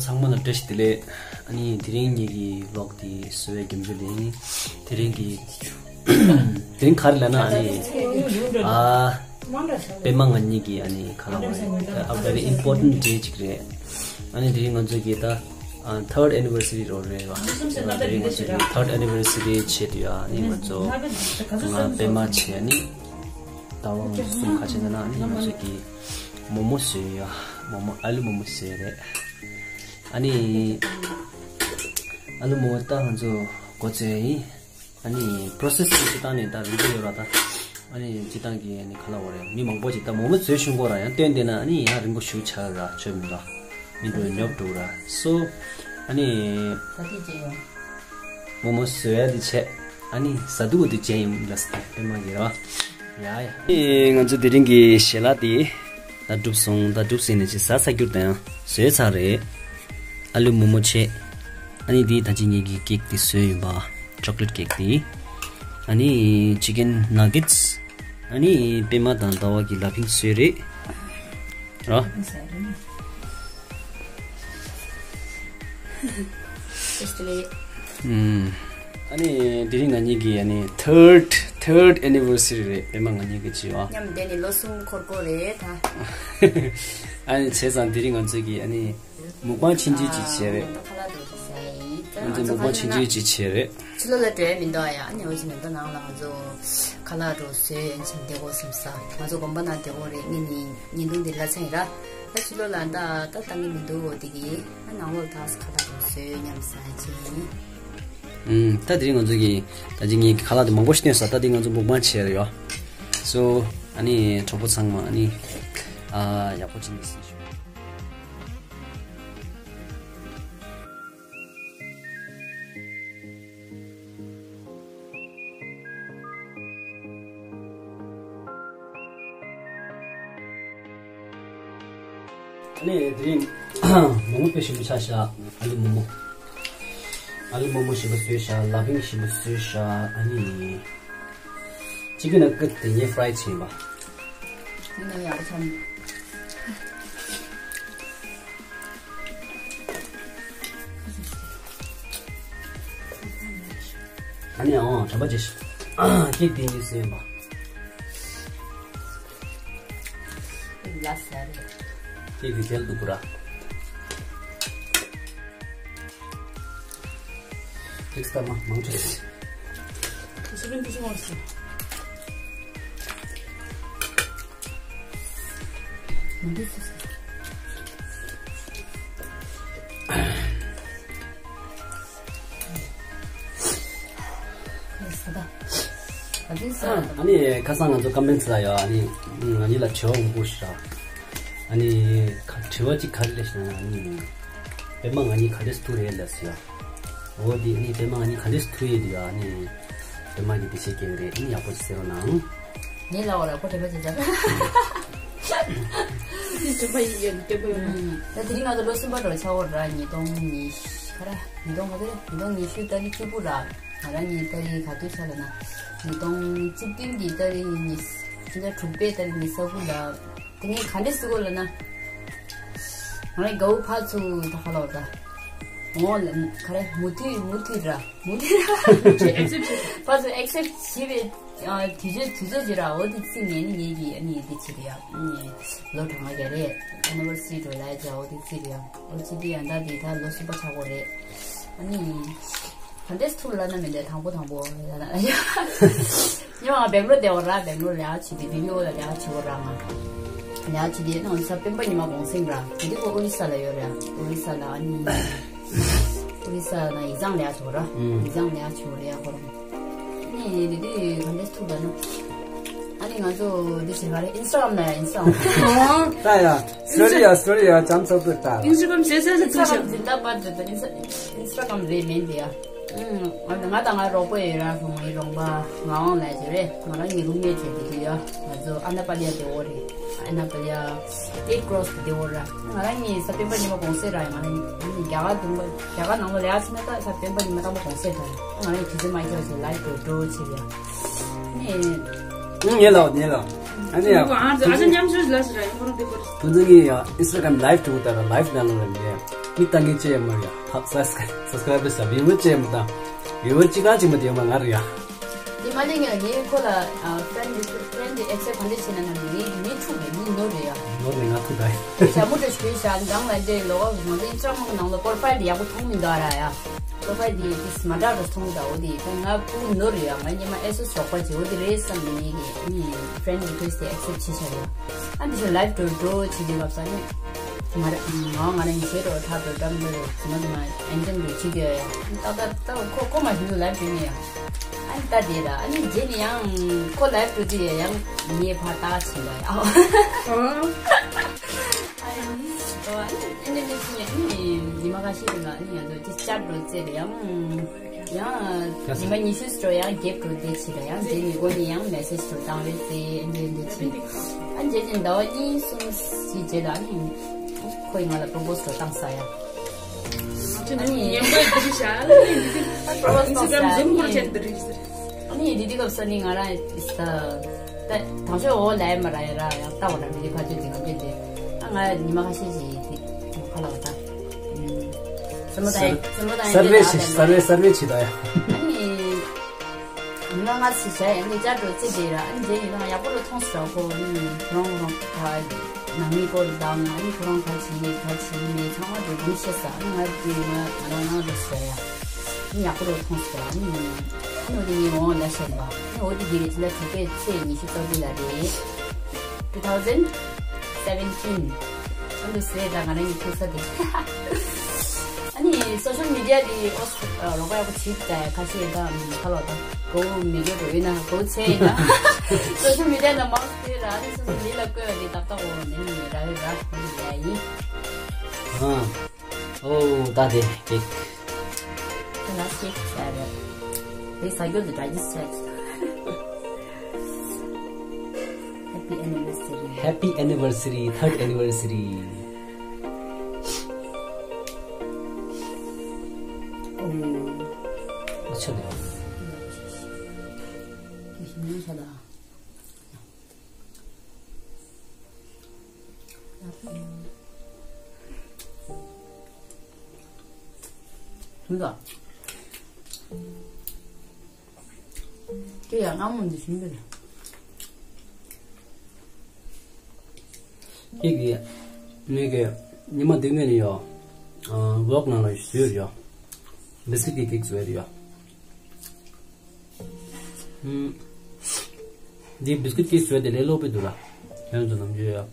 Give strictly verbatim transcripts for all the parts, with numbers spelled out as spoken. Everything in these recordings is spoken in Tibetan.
ཚང་མ་ལ་བཀྲ་ཤིས་བདེ་ལེགས། ཨ་ནི་དེ་རིང་ངེད་ཀྱི་ལོག་དེ་བཟོ་བའི་རྒྱུ་མཚན་དེ་ནི་དེ་རིང་གི་དེ་རིང་ག་རེ་ལབ་ན། ཨ་ནི་ཨ་པད་མ་ང་གཉིས་ཀྱི་ཨ་ནི་ག་ལབ་དགོས་རེད། A very important day ཅིག་རེད། ཨ་ནི་དེ་རིང་ང་ཚོ་གི་ད་ཨ་third anniversary རོ་རེད་བ། དེ་རིང་ང་ཚོ་གི་third anniversary བྱེད་དུས་ཨ་ནི་ང་ཚོ་ང་པད་མ་བྱས། ཨ་ནི་ཟླ་བ་ང་ཚོ་གསུམ་ཁ་ཕྱེ་ན་ཨ་ནི་ང་ཚོ་གི་མོག་མོག་བཟོས་ཡོད། མོག་མོག་ཨ་ལུ་མོག་མོག་བཟོས་རེད། ཨ་ནི་ཨ་ལུ་མོག་མོག་ད་ང་ཚོ་འགོ་བཙུགས་ཡིན། ཨ་ནི་process དེ་སྤྱིར་བཏང་ནས་ད་རིང་པོ་ཡོད་ར། ད་ཨ་ནི་སྤྱིར་བཏང་གི་ཨ་ནི་ག་ལབ་དགོས་རེད། མི་མང་པོ་ཅིག་ད་མོག་མོག་བཟོས་ཤུལ་འགོ་ར་ཡང་བཏོན་བསྡད་ན་ཨ་ནི་ཡང་རིང་པོ་ཞེ་པོ་ཆགས་ར། ཆོ་མི་འདུག་མི་འགྲོ་ཉོབ་འགྲོ་ར། སོ་ཨ་ནི་ས་ཐིག་ཅེ་ཡོང་། མོག་མོག་བཟོ་ཡ་དེ་བྱས། ཨ་ནི་ཟ་དུས་དེ་བྱས་ཡིན་ལ་ས་པད་མ་གི་ར། ཡ་ཡ། ཨེ་ང་ཚོ་དེ་རིང་གི་ཞལ་ལག་དེ་ད་གྲུབ་སོང་། ད་གྲུབ་ཟིན་ནས་ཅི་ཟ་ས་རྒྱུར་དང་བཟོས་ཚར་རེད། ཨ་ལུ་མོག་མོག་བྱས། ཨ་ནི་དེ་ད་ཅི་ངེད་ཀྱི་cake དེ་བཟོས་ཡིན་པ། chocolate cake དེ། ཨ་ནི་chicken nuggets། ཨ་ནི་པད་མ་དང་ཟླ་བ་གི་ལ་ཕིང་བཟོས་རེད། ར། ཨུམ། ཨ་ནི་དེ་རིང་ང་གཉིས་ཀྱི་ཨ་ནི་third third anniversary རེད། པད་མ་ང་གཉིས་ཀྱི་བྱས་པ། མཉམ་དེ་ནི་ལོ་གསུམ་འཁོར་གོ་རེད་ད། ཨ་ནི་བྱས་ཙང་དེ་རིང་ང་ཚོ་གི་ཨ་ནི་མུག་པང་ཆུང་ཆུང་ཅིག་བྱས་རེད། ང་ཚོ་མུག་པང་ཆུང་ཆུང་ཅིག་བྱས་རེད། ཕྱི་ལོགས་ལ་འགྲོ་ཡ་མི་འདུག་ཡ། ཨ་ནི་འོ་ཅི་ནང་ད་ནང་ལ་ང་ཚོ་ཁ་ལག་འགྲོ་བཟོས་ཡན་ཆད་བསྡད་གོ་བསམ་ས། ང་ཚོ་དགོན་པ་ནང་བསྡད་གོ་རེད། ངས་ནི་ཉིན་དུང་འདི་ལ་ཚན་ར། ད་ཕྱི་ལོགས་ལ་ད་ད་བཏང་གི་མི་འདུག་འོ་དེ་གི་ཨ་ནང་ལོགས་ད་ཁ་ལག་འགྲོ་བཟོས་མཉམ་ཟ་ཡ་ཅིག་ཡིན། ཨུམ། ད་དེ་རིང་ང་ཚོ་གི་ད་ཅི་ངས་ཁ་ལག་དེ་མང་པོ་ཞིག་བཏོན་ས། ད་དེ་ང་ཚོ་མུག་པང་བྱས་རེད་ཡོ། སོ་ཨ་ནི་གྲོགས་པོ་ཚང་མ་ཨ་ནི་ཨ་ཡག་པོ་བྱེད་འདི་སྲིད་ཞུ། ཨ་ནི་དེ་རིང་མོག་མོག་དཔེ་ཞིམ་པོ་ཆགས་ཤག་ཨ་ལུ་མོག་མོག་ཨ་ལུ་མོག་མོག་ཞིམ་པོ་བཟོས་ཤག་ལ་ཕིང་ཞིམ་པོ་བཟོས་ཤག་ཨ་ནི་chicken nugget དེ་ངས་fry བྱས་པ། ཡིན་ན་ཡག་པོ་ཆགས་འདུག་ཨ་ནི་ཨང་དྲན་པ་བརྗེད་ཤག cake དེ་ངས་བཟོས་པ། ལ་ས་རེད། cake དེ་དལ་འདུག་པ་ར། cake ད་མ་མང་ཆེ། ཁ་སི་པན་དུ་སོང་བ་སོང་། ཨ་ནི་ཁ་སང་ང་ཚོ་ཀམ་པེན་ཚ་ཡོད། ཨ་ནི་ང་གཉིས་ལ་དྲི་བ་མང་པོ་ཞིག་རག་ཨ་ནི་ཁ་དྲི་བ་གཅིག་ག་རེ་རེད་ཟེར་ན། ཨ་ནི་པད་མ་ང་གཉིས་ག་འདྲས་ཐུག་རེད་ལབ་ཟེར་ཡ། འོ་དེ་ཨ་ནི་པད་མ་ང་གཉིས་ག་འདྲས་ཐུག་ཡོད་དེ་ཡ། ཨ་ནི་པད་མ་གིས་དེ་བཤད་ཀྱི་རེད། ཨ་ནི་ཡག་པོ་ཅིག་ཟེར་རོགས་གནང་། ངའི་ལ་འོ་ར་ཁོ་དྲན་པ་བརྗེད་ཚར། དྲན་པ་ཡིན་ཡོད་དྲན་པ་ཡོད། ད་དེ་རིང་ང་ཚོ་ལོ་གསུམ་པ་འགྲོ་ཆ་འོ་ར། ཉིས་སྟོང་ཉི་ཤུ་ག་ར། ཉིས་སྟོང་ག་ཚོད་རེད། ཉིས་སྟོང་ཉི་ཤུ་ཏ་རིག་བཅུ་དགུ་ར། ང་རང་གཉིས་ཏ་རིག་ག་དུས་ཆ་ལ་ན། ཉིས་སྟོང་བཅུ་བདུན་གྱི་ཏ་རིག་ཉི་ཤུ། ཕྱི་ཟླ་དྲུག་པའི་ཏ་རིག་ཉི་ཤུ་རྩ་དགུ་ལ། དེ་ངས་ག་འདྲས་ཟེར་དགོས་ལབ་ན། ང་རའི་དགའ་བོ་ཕར་ཚུར་ད་ག་ལབ་དགོས་ད། འོ་ལ་ག་རེ་མུ་མཐུད་མུ་མཐུད་ར་མུ་མཐུད་ར་ཕར་ཚུར་accept བྱེད་པའི་ཨ་དུས་ཚོད་དུས་ཚོད་ཅིག་ར། འོ་དེ་བརྩིས་ནས་ནི་ངེད་ཀྱིས་ཨ་ནི་དེ་བྱེད་དུ་ཡ། ཨ་ནི་ལོ་གྲངས་ཀ་རྒྱ་རེད། anniversary འགྲོ་ལ་ཡ་འོ་དེ་བརྩིས་དུ་ཡ། འོ་བྱེད་དུ་ཡ་ད་དེ་ད་ལོ་གསུམ་པ་ཆགས་པ་རེད། ཨ་ནི། ག་འདྲས་ཐུག་ལབ་ན་མི་འདྲ་དང་པོ་དང་པོ་ལབ་ན། ཉི་མ་ང་སྦེང་ལོར་བསྡད་པ་ར། སྦེང་ལོར་ལས་ཀ་བྱེད་དུས་བི་ཌི་ཨོ་ལ་ལས་ཀ་བྱེད་པ་ར། ང་ལས་ཀ་བྱེད་དུས་ནང་ས་སྤེན་པ་ཉི་མ་གུང་སེང་ར། དེ་དུས་ཁོ་ཨོ་རི་ས་ལ་ཡོད་ར། ཨོ་རི་ས་ལ་ཨ་ནི་ཨོ་རི་ས་ན་ཡིག་ཚང་ལས་ཀ་བྱེད་པ་ར། ཨུམ། ཡིག་ཚང་ལས་ཀ་བྱེད་པ་ར་ཡ་ཁོ་རང་། ཨ་ནི་དེ་དུས་ག་འདྲས་ཐུག་ལབ་ན། ཨ་ནི་ང་ཚོ་འདི་བྱེད་ག་རེ་ཨིན་སི་ཊ་གྷ་རམ་ལ་ཡ་ཨིན་སི་ཊ་གྷ་རམ། ད་ཡ་སི་ཊོ་རི་ཡ་སི་ཊོ་རི་ཡ་ཅམ་ཚོགས་པའི་ད། ཨིན་སི་ཊ་གྷ་རམ་བྱེད་ས་ས་ཨིན་སི་ཊ་གྷ་རམ་འཛིན་བདག་པར་འཛིན་པ་ཨིན་སི་ཊ་གྷ་རམ་རེད་མིན་དེ་ཡ། ང་དང་ང་རོགས་པ་ཡོད་ར། ཁོང་ངའི་རོགས་པ་ངག་དབང་ལགས་ཅིག་རེད། ང་རང་གཉིས་རུམ་མེཊ་བྱས་བསྡད་ཀྱི་ཡོད། ང་ཚོ་ཨ་ན་པ་ལི་ཡ་བསྡད་ཡོད་རེད། ཨ་ན་པ་ལི་ཡ་ཨེཊ་ཀོ་རོ་སི་བསྡད་ཡོད་ར། ང་རང་གཉིས་ས་སྤེན་པ་ཉི་མ་གུང་སེང་ར། ང་རང་གཉིས་རྒྱ་གར་དུ་རྒྱ་གར་ནང་ལ་ལས་ཀ་བྱེད་ན་ད་ས་སྤེན་པ་ཉི་མ་དང་པོ་གུང་སེང་རེད། ང་རང་གཉིས་དུས་ཚོད་མ་འཁྱོལ་ཞིག་ལའིབ་འགྲོ་འགྲོ་བྱེད་ཡ། ནས། ངས་ལ་ངས་ལ་ཨ་ནི་ཡ། ཨ་ཅག་མཉམ་ཞུགས་ལ་ཟེར་ར་ཡིན་ཁོ་རང་དེ་བར། ཁོང་ཚོ་གཉིས་ཡ་ཨིན་སི་ཊ་གྷ་རམ་ལའིབ་འགྲོ་ད་ར། ལའིབ་ནང་ལ་ལ་ཡ། མི་ལྟ་ངན་ཅི་ཡང་མ་རེད་ཡ། ཧ། སབ་སི་ཀ་རའེབ་ས་བིའུ་ཅི་ཡང་མི་ལྟ། བིའུ་གཅིག་གང་ཅིག་མ་དེ་ཡོད་མ་ང་རེད་ཡ། དེ་མ་ལས་ངས་ངས་ཁོ་ལ་ཕྲེན་རི་ཁུ་ཕྲེན་དེ་ཨེག་སེབ་ག་འདྲ་བྱས་ན་ན་ངས་མི་ཐུག་རེད། མི་ནོར་རེད་ཡ། ནོར་རེད། ང་ཐུག་ད་ཡ། ཞྭ་མོ་འདྲ་ཞིག་གྱོན་ཤག་འདང་ལ་འདྲེ་ལོག་ང་ཚོ་ཨིན་སི་ཊ་གྷ་རམ་གི་ནང་ལ་པོ་རོ་ཕའིལ་དེ་ཡག་པོ་མཐོང་མི་འདུག་ར་ཡ། པོ་རོ་ཕའིལ་དེ་དེ་མ་འདྲ་འདྲ་མཐོང་གི་འདུག་འོ་དེ་ད་ང་ཕྲུ་གུ་ནོར་རེད་ཡ། ང་སྔོན་མ་ཨེ་སོ་ཞོགས་པ་བྱས་འོ་དེ་རེད་བསམ་ནས་ངས་ནི་ཕྲེན་རི་ཁུ་ཨེག་སེབ་བྱས་ཤག་ཡ། ཨ་འདི་ཞིག་ལའིབ་འགྲོ་འགྲོ་བྱེད་དུས་སྐབས་ས་ནི། ང་རང་ང་ང་རང་ཉི་ཤུ་རོ་ཐག་རོ་འགྲམ་རོ་ཟི་མ་ཟི་མ་ཨེན་ཅན་རོ་བྱེད་དགོས་ཡ། ཏག་ཏག་ཏག་ཁོ་ཁོ་མ་ཞུ་ལབ་དྲན་ཡ། ཨ་ནི་ད་དེ་ལ་ཨ་ནི་རྗེས་ནས་ཡང་ཁོ་ལབ་འགྲོ་དུས་ཡ་ཡང་ངའི་ཕར་ལྟ་ཕྱིན་པ་ཡ། ཨ་ནི་ཨ་ནི་ཨ་ནི་ཨ་ནི་ཉི་མ་ཁ་ཤས་རིང་ལ་ཨ་ནི་ང་ཚོ་ཅི་ཅར་རོ་བཙལ་ཡང་ཡང་ཉི་མ་ཉི་ཤུ་ཙམ་ཡང་རྒྱབ་འགྲོ་བསྡད་ཕྱིན་ལ་ཡང་རྗེས་ནས་ཁོ་ནི་ཡང་མེ་སེ་ཇི་ཙམ་བཏང་རེད་ཟེར་འདི་འདི་ཕྱིན། ཨ་རྗེས་ནས་ཟླ་བ་གཉིས་གསུམ་ཞིག་རྗེས་ལ་ནི་ཁོས་ང་ལ་པོ་རོ་པོ་ཟི་ཙམ་བཏང་ས་ཡ། ཨ་ནི་ཉན་པ་འདི་རེད་ཤག་པོ་རོ་པོ་ཟི་ཙམ་བཏང་ས་ཡ། ཨ་ནི་འདི་འདི་སྐབས་ས་ནི་ང་རང་ད་དང་ཤོག་འོ་ལས་མ་ར་ཡ་ར་ཡང་ལྟ་བ་ར་མི་རིགས་ཕ་ཚོའི་འཛིན་ཁམས་དེ་ཨ་ང་ཉི་མ་ཁ་ཤས་ཤིག་དེ་ཁ་ལག་ད། སེམས་པ་དང་སེམས་པ་དང་སར་ཝེ་བྱེད། སར་ཝེ་སར་ཝེ་བྱེད་ད་ཡ། ཨ་ནི་ང་ང་ཚོ་བྱས་ཨ་ནི་ཅར་འགྲོ་ཚེ་དེ་ར་ཨ་ནི་རྗེས་ནས་ང་ཡག་པོ་རུ་མཐོང་སོང་ཁོ་ཨ་ནི་ཁོ་རང་ཁོ་རང་ད་ནང་མི་སྐོར་དང་ཨ་ནི་ཁོ་རང་ག་བྱེད་ཡས་ག་བྱེད་མེད་ཚང་མ་དེ་དུང་ཤེས་ས་ཨ་ནི་ང་དེ་ང་ང་རང་ང་རུ་བྱས་ཡ། ཨ་ནི་ཡག་པོ་རུ་མཐོང་སོང་ཨ་ནི་ཨ་ནི་འོ་དེ་ངས་འོང་ལ་བཤད་པ་ཨ་ནི་འོ་དེ་དེ་རེད་ཅི་ལ་དྲུག་པའི་ཚེས་ཉི་ཤུ་རྩ་དགུ་ལ་རེད། two thousand seventeen ཨ་འདུག་སེ་ད་ང་རང་གི་ཐུག་ས་དེ། ཨ་ནི་སོ་ཤལ་མི་ཌི་ཡ་དེ་ཨོ་རོགས་པ་ཡག་པོ་བྱེད་ད་ཁ་ཤས་ད་ཁ་ལོ་ད་གོ་མི་དགོས་རོ་ཡིན་ན་གོ་ཚེ་ཡིན་ན་སོ་ཤལ་མི་ཌི་ཡ་ན་མང་སེ་ར་ཨ་ནི་སོ་སོ་མི་ལ་བཀོད་པ་དེ་ཏག་ཏག་འོ་ནི་ནི་ར་རེ་ར་ཨ་ནི་ཡ་ཡིན། ཨོ་ད་དེ་ཀེག་ཁྱེད་ལ་ཤེས་བྱ་རེད། དེ་ས་རྒྱུ་དེ་ཌའི་ཇེ་སི་ཊི་བྱས། Happy anniversary. Happy anniversary, third anniversary. ཨོ། ཨ་ཆ་ལེ། དེ་བཞིན་ཡང་ཆ་ལ། དུས་ད། དེ་ཡང་སྔ་མོ་འདི་བཞིན་དུ་རེད། ཁྱེད་ཀྱིས་ངེད་ཀྱི་ཉི་མ་འདི་ངོས་ནས་ཡོ། ཝོག་ནང་ལ་བཟོས་ཡོད་ཡོ། བི་སི་ཀིཊ་ཀྱི་ཀེག་བཟོས་ཡོད་ཡོ། ཨུམ། འདི་བི་སི་ཀིཊ་ཀེག་བཟོས་དེ་ལས་སླ་པོ་འདུག་ལ། ཁྱོད་ཚོ་ནམ་རྒྱུན་ཡོད།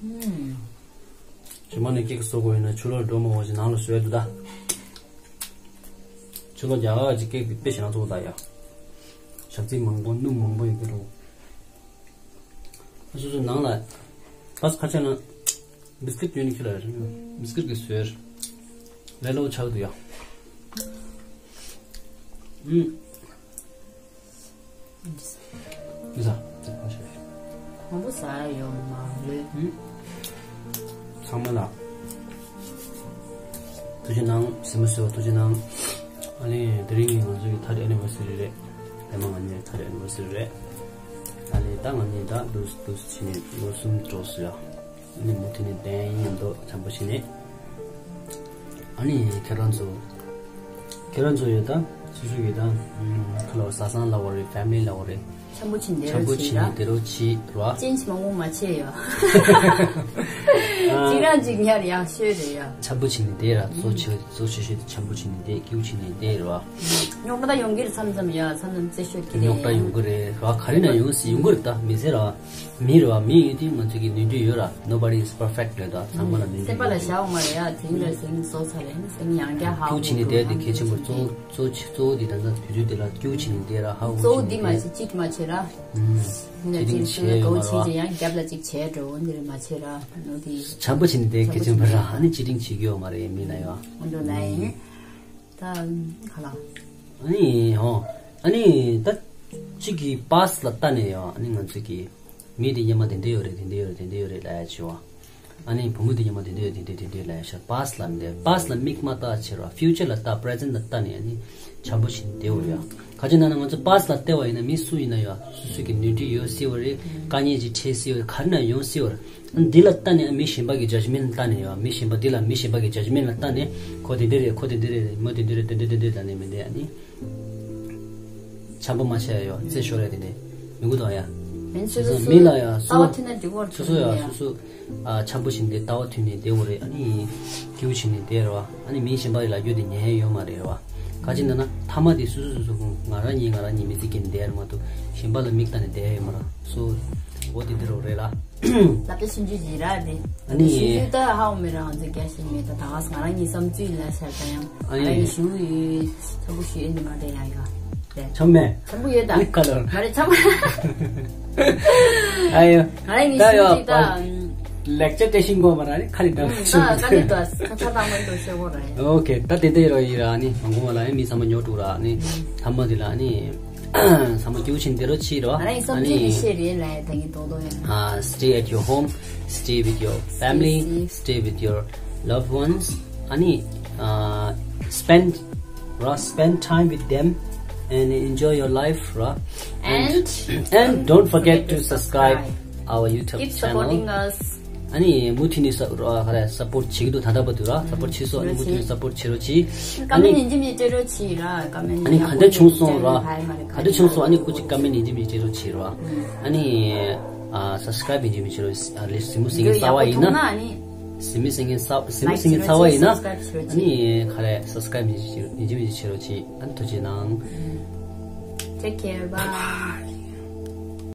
ཨུམ། ཇི་མ་ནས་ཀེག་བཟོ་དགོས་ཡིན་ན་ཆུ་ལོག་འགྲོ་མ་འོང་ཞིག་ནང་ལ་བཟོས་འདུག་ད། ཆུ་ལོག་རྒྱ་གར་གྱི་ཀེག་དེ་དཔེ་ཞེ་ན་ཚོགས་ད་ཡ། ཞག་ཚི་མང་པོ་སྣུམ་མང་པོ་ཡོད་ཀྱི་རེད། སོ་སོ་ནང་ལ་བྷ་སི་ཁ་ཆེ་ན། བི་སི་ཀིཊ་ཡོད་ནི་ཁྱོད་ལ་རེད། བི་སི་ཀིཊ་གི་ཟོས། ལས་སླ་པོ་ཆགས་འདུག་ཡ། ཨུམ། མི་ཟ། ཟ་མ་ཤེས། མང་པོ་ཟ་ཡོད་མ་རེད། ཨུམ། ཚང་མ་ལ་ཐུགས་རྗེ་གནང་། ཟ་མ་ཟོས་པ་ཐུགས་རྗེ་གནང་། ཨ་ནི་དེ་རིང་ནི་ང་ཚོའི་ཐར་ཌི་ཨེ་ནི་ཝར་སི་རི་རེད། ཨ་མ་ང་གཉིས་ཐར་ཌི་ཨེ་ནི་ཝར་སི་རི་རེད། ཨ་ནི་ད་ང་གཉིས་ད་འདུག་འདུག་བྱས་ནས་ལོ་གསུམ་འགྲོ་སོང་ཡ། ཨ་ནི་མུ་མཐུད་ནས་བསྡད་ཡིན་མདོག་འཇམ་པོ་བྱས་ནས། ཨ་ནི་ཁྱེད་རང་ཚོ། ཁྱེད་རང་ཚོ་ཡོད་ད། སོ་སོ་ཡོད་ད། ཁ་ལོ་བཟའ་ཚང་ལ་བ་རེད། ཕེ་མི་ལི་ལ་བ་རེད། འཆམ་པོ་བྱས་ནས་འཆམ་པོ་བྱས་ནས་བསྡད་རོགས་བྱེད་རོགས། ཅན་ཅི་མང་པོ་མ་བྱེད་ཡ། གཅིག་རང་གཅིག་ཉར་ཡག་ཤོས་རེད་ཡ། འཆམ་པོ་བྱས་ནས་བསྡད་ར། གཙོ་ཆེ་གཙོ་ཆེ་ཤོས་དེ་འཆམ་པོ་བྱས་ནས་བསྡད། སྐྱིད་པོ་བྱས་ནས་བསྡད་རོགས། རྙོག་དྲ་ཡོང་གི་རེད། མཚམས་མཚམས་ཡ་མཚམས་མཚམས་རྩེད་ཤོར་གི་རེད། རྙོག་དྲ་ཡོང་གི་རེད་རོགས། ག་རེ་ན་ཡོང་སྲིད། ཡོང་གི་རེད་ད། མི་ཟེར་ར། མི་རེད་བ། མི་ཡོད་དུས་ང་ཚོ་གི་ནུས་འདོད་ཡོད་ར། Nobody is perfect རེད་ད། ཚང་མ་ལ་ནུས་འདོད་སེམས་པ་ལ་ཡོད་བཞག་འོང་མ་རེད་ཡ། དེ་འདྲ་ཟིང་བཟོ་ཚར་རེད། ཟིང་ཡང་བསྐྱར་ཧ་སྐྱིད་པོ་བྱས་ནས་བསྡད་དེ་གལ་ཆེན་པོ། གཙོ་བོ་གཙོ་ཆེ་གཙོ་བོ་འདི་ད་ལྟ་དུས་ཚོད་འདི་ལ་སྐྱིད་པོ་བྱས་ནས་བསྡད་ར། ཧ་གོ་གཙོ་བོ་འདི་མ་བྱེད་ཅིག་མ་བྱེད་ར། ཨུམ། ཅི་རིང་བྱས་ཡོད་མ་རེད་བ། ཅི་ཡང་རྒྱབ་ལ་ཅིག་བྱས་འགྲོ་འོ་འདི་རེད་མ་བྱེད་ར། ནོ་དེ། བྱམས་པོ་བྱས་ནས་བསྡད་གལ་ཆེན་པོ་ར། ཨ་ནི་ཅི་རིང་བྱེད་ཀྱི་ཡོད་མ་རེད་མི་ན་ཡོད། འོ་འགྲོ་ན་ཡིན། ད་ག་ལ། ཨ་ནི་ཧོ། ཨ་ནི་ད་གཅིག་གི་པཱ་སི་ལ་ལྟ་ནས་ཡོད། ཨ་ནི་ང་ཚོ་གི་མི་དེ་སྔོན་མ་དེ་འདྲ་ཡོད་རེད། དེ་འདྲ་ཡོད་རེད། དེ་འདྲ་ཡོད་རེད་ལབ་ཡ་བྱེད་བ། ཨ་ནི་བུ་མོ་དེ་ཉི་མ་དེ་འདྲས་དེ་འདྲས་དེ་འདྲས་ལབ་ཤག past་ལ་མི་བལྟ། past་ལ་མིག་མ་བལྟ་བྱེད་རོགས། future་ལ་བལྟ། present་ལ་བལྟ་ནས་ཨ་ནི་འཆམ་པོ་བྱས་ནས་བསྡད་དགོས་རེད་ཡ། ག་ཅི་ན་ན་ང་ཚོ་past་ལ་བལྟས་པ་ཡིན་ན་མི་སུ་ཡིན་ན་ཡང་སོ་སོ་གི་ནོར་འཁྲུལ་ཡོད་སྲིད་པ་རེད། དཀའ་ངལ་ཅིག་འཕྲད་སྲིད་པ་རེད། ག་རེ་ན་ཡོང་སྲིད་པ་རེད། ཨ་ནི་འདི་ལ་བལྟས་ནས་ཨ་མི་གཞན་པ་གི་judgement་ལ་བལྟས་ནས་ཡ། མི་གཞན་པ་འདི་ལ་མི་གཞན་པ་གི་judgement་ལ་བལྟས་ནས་ཁོ་དེ་འདྲས་རེད། ཁོ་དེ་འདྲས་རེད། མོ་དེ་འདྲས་རེད། དེ་འདྲས་དེ་འདྲས་ལབ་ནས་མི་འདྲས་ཨ་ནི། འཆམ་པོ་མ་བྱས་ཡོད་རྩེ་ཤོར་རེད་དེ་འདྲས་མི་དགོས་དང་ཡ། མིན་སོ་སོ་མི་ལ་ཡ་སོ་ལྟ་བ་མཐུན་ན་འགྲིག་པར་སོ་སོ་ཡ་སོ་སོ་ཨ་འཆམ་པོ་བྱས་ནས་ལྟ་བ་མཐུན་ནས་བསྡད་དགོས་རེད། ཨ་ནི་སྐྱིད་པོ་བྱས་ནས་བསྡད་རེད་བ། ཨ་ནི་མི་གཞན་པ་ལ་ལབ་རྒྱུ་དེ་ཉན་ཡ་ཡོད་མ་རེད་བ། ག་ཅི་ན་ན་མཐའ་མ་དེ་སོ་སོ་སོ་སོ་ང་རང་ཉིད་ང་རང་ཉིད་མི་ཚེ་སྐྱེལ་ནས་བསྡད་རེད་མ་གཏོགས་གཞན་པ་ལ་མིག་བལྟས་ནས་བསྡད་ཡ་ཡོད་མ་རེད། སོ་འོ་དེ་འདྲས་རེད་ལ། ལབ་ད་ཆུང་ཆུང་ཅིག་ར་དེ། ཨ་ནི། ཆུང་ཆུང་ད་ཧ་འོ་མི་རང་ཚོ་རྒྱ་ཞིག་མེད་ད། ད་ག་ང་རང་གཉིས་བསམ་ཚུལ་ལ་ཤར་ད་ཡང་། ཨ་ནི། ང་རང་གཉིས་ཞུ་ཡོད་ཚ་པོ་ཞུ་ཡོད་འདི་མ་དེ་ཡང་ཡོད་དེ། ཆམ་མེ། ཆམ་པོ་ཡོད་ད། ཨ་ནི་ཁ་ལོར། ང་རེ་ཆམ་པོ། ཨ་ཡོ། ང་རང་གཉིས་ད་ཞུ་ཡོད་ཅིག་ད། ལེགས་ཆ་སྤྲད་ཤིང་གོ་མ་ར་ནི་ཁ་ལི་འདྲ་ད་ཁ་ལི་འདྲ་ཁ་ཁ་ད་མ་འདྲ་ཤེ་གོ་ར་ཡ། ཨོ་ཁེ། ད་དེ་འདྲས་རོ་ཡི་ར་ནི་མང་གོ་མ་ལ་ཡ་མི་ཚང་མ་ཉོ་ཀྲུག་ར་ནི་ཐ་མ་དེ་ལ་ནི། ཚང་མ་སྐྱིད་པོ་བྱས་ནས་བསྡད་རོགས་བྱེད་རོགས། ང་རང་གི་བསམ་ཚུལ་ཨ་ནི་འདི་བཤད་རེད་ལབ་ཡ་ད་གིན་རྡོག་རྡོག་ཡང་། Uh, stay at your home, stay with your family, stay with your loved ones. ཨ་ནི། Uh, spend ར། Spend time with them and enjoy your life ར། And and don't forget to subscribe our YouTube channel. Keep supporting us. ཨ་ནི་མུ་མཐུད་ནས་ས་ར་ག་རེ་སབ་པོར་བྱེད་ཀྱི་འདུག་ད་ལྟ་བར་དུ་ར་སབ་པོར་བྱེད་སོང་། ཨ་ནི་མུ་མཐུད་ནས་སབ་པོར་བྱེད་རོགས་གྱིས། ཀ་མེན་ཡིན་གཅིག་མིན་གཅིག་སྤྲད་རོགས་གྱིས་ར། ཀ་མེན་ཨ་ནི་ག་འདྲ་བྱུང་སོང་ར། ག་འདྲ་བྱུང་སོང་། ཨ་ནི་སྐུ་མཁྱེན་ཀ་མེན་ཡིན་གཅིག་མིན་གཅིག་སྤྲད་རོགས་གྱིས་ར། ཨ་ནི་ཨ་སབ་སི་ཀ་རབ་ཡིན་གཅིག་མིན་གཅིག་སྤྲད་རོགས། ཨ་ལས་གཟིགས་མོ་གཟིགས་མཁན་གསར་པ་ཡིན་ན། གཟིགས་མོ་གཟིགས་མཁན་གསར་གཟིགས་མོ་གཟིགས་མཁན་གསར་པ་ཡིན་ན། ཨ་ནི་ག་རེ་སབ་སི་ཀ་རབ་ཡིན་གཅིག་མིན་གཅིག་སྤྲད་རོགས་གྱིས། ཨ་ནི་ཐུགས་རྗེ་གནང་། Take care, bye.